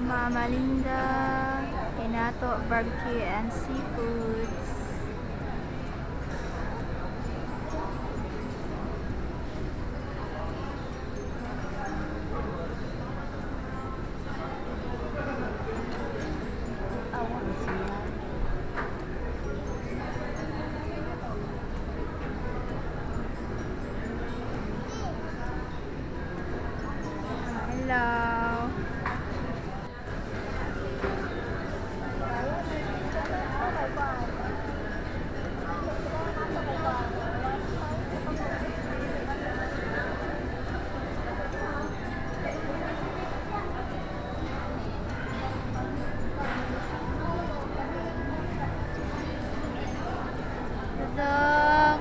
Mama Linda, Inato Barbecue and Seafoods. Hello. Dudong.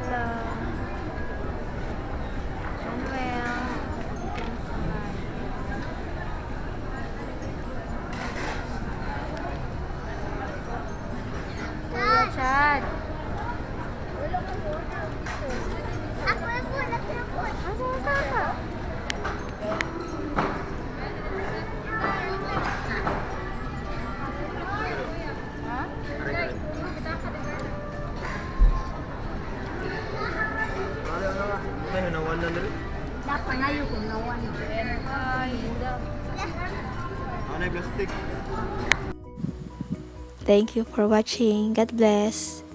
Hello. Manuel. Kuya Chad. Ako po, nagtrapon. Asa ka? Ha? Ay, nawan na rin. Napangayo ko nawan. Ay. Ano yung plastic? Thank you for watching. God bless.